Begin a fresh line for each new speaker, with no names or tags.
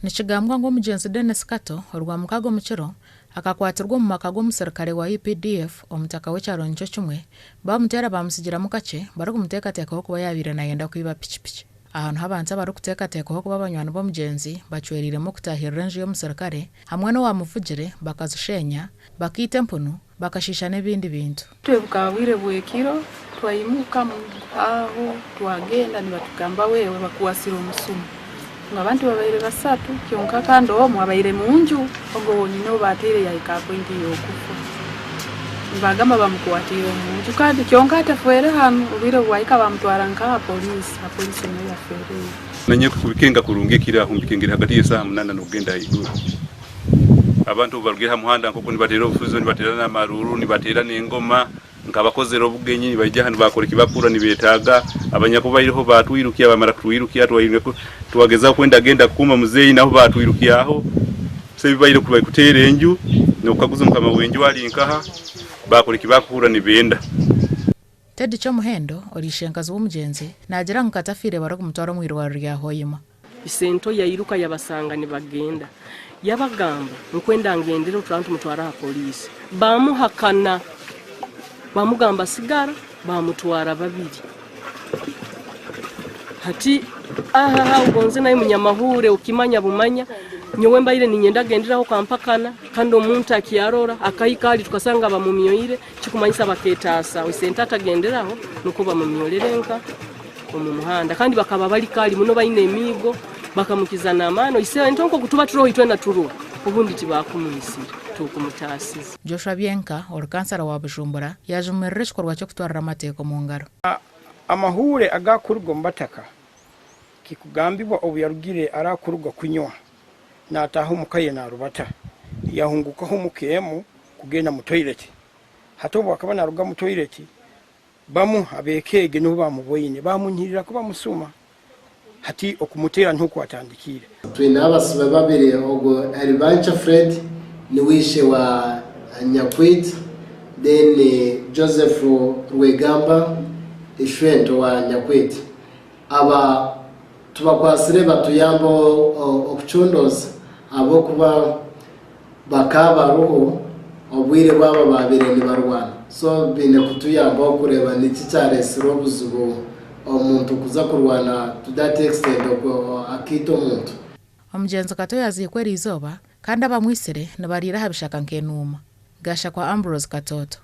Nikigambwa ngu omugyenzi Denis Kato, Orwamukaaga omu kiro, akakwatirwa omu maka g'omuserukare wa UPDF omutaka w'ekyaro nikyo kimwe, baamuteera baamusigiramu kakye barikumuteekateekaho kuba yaabaire naayenda kwiba pikipiki. Aha niho abantu abarikuteekateekwaho kuba banywani b'omugyenzi bacwereiremu okutaahirira enju y'omuserukare hamwe n'owaamuvugire bakazisheenya, bakaita empunu, bakashiisha n'ebindi bintu.
Itwe bukaba bwire bw'ekiro, twaimuka aho twagenda nibatugamba wewe bakuwasire omusuma ngu abantu babaire basatu kyonka kandi omwe abaire munju ogwo wonyine ou bateire yahika aha point y'okufa nibagamba bamukwatiire omunju kandi kyonka atafeere hanu obwire obwahika bamutwara nkaha police, ha police niyo yafereire.
Nanye kubikenga kurungi ekiro aho mbikengere hagati y'esaaha munana n'okugenda haiguru. Abantu obu barugire ha muhanda nk'oku nibateera obufuzo, nibateera n'amaruuru, nibateera n'engoma, nk'abakozere obugenyi, nibaija hanu baakora eki bakuhurra nibeetaaga. Abanyakubaireho baatwirukya, baamara kutwirukya twaine twagezaho kwenda genda kukuuma muzeeyi naho baatwirukyaho. So ebibaire ku barikuteera enju n'okukaguza mukama w'enju ari nkaha, baakora eki bakuhurra nibenda.
Teddy Kyomuhendo, ori ishenkazi w'omugyenzi, naagira ngu Kato afiire barikumutwara omu irwariro rya Hoima.
Isento yairuka yabasanga nibagenda, yabagamba, Nkwenda ngendere oturaba nitumutwara aha poliisi. Bamuhakana, bamugamba sigara, bamutwara babiri. Hati ahaha ogonze nawe munyamahuure okimanya bumanya, nyowe mbaire niinyenda agenderaho kampakana kandi omuntu akyarora akahika ahari tukasanga bamumyoire kikumanyisa baketaasa esente atagenderaho nukwo bamumyorere nka omu muhanda kandi bakaba bari kari muno baine emiigo bakamukiza n'amaani esente nk'oku tuba turoho itwena turoho obundi tibakumwisire tukumutaasize.
Joshua Byenka, ori kansara wa Bujumbura yaajumirira ekikorwa ky'okutwarira amateeka omu ngaro.
Amahuure agakuruga omu bataka kikugambibwa obu yarugire arakuruga kunywa nataaha omuka ye narubata yahungukaho omuka emu kugenda mu toilet hati obu akaba naruga mu toilet Bamu ab'eka egi nubo baamuboine, baamunihirira kuba musuma. Hati okumuteera nuho kwatandikiire.
Twine abasibe babiri ogwo Eribancha Fred niwe ishe wa Nyakwit then Joseph Rwegamba ishwento wa Nyakwit. Aba tubakwatsire batuyamba okucondooza ahabw'okuba Bakaba bariho obwire obu aba baabaire nibarwana, so baine kutuyambaho kureeba niki kyareetsire obuzibu omuntu kuza kurwana to that extent akaita omuntu.
Omugyenzi Kato yaziikwa eriizooba kandi abamwitsire nibariira aha bishaka nk'enuuma. Gashakwa Ambrose Katooto.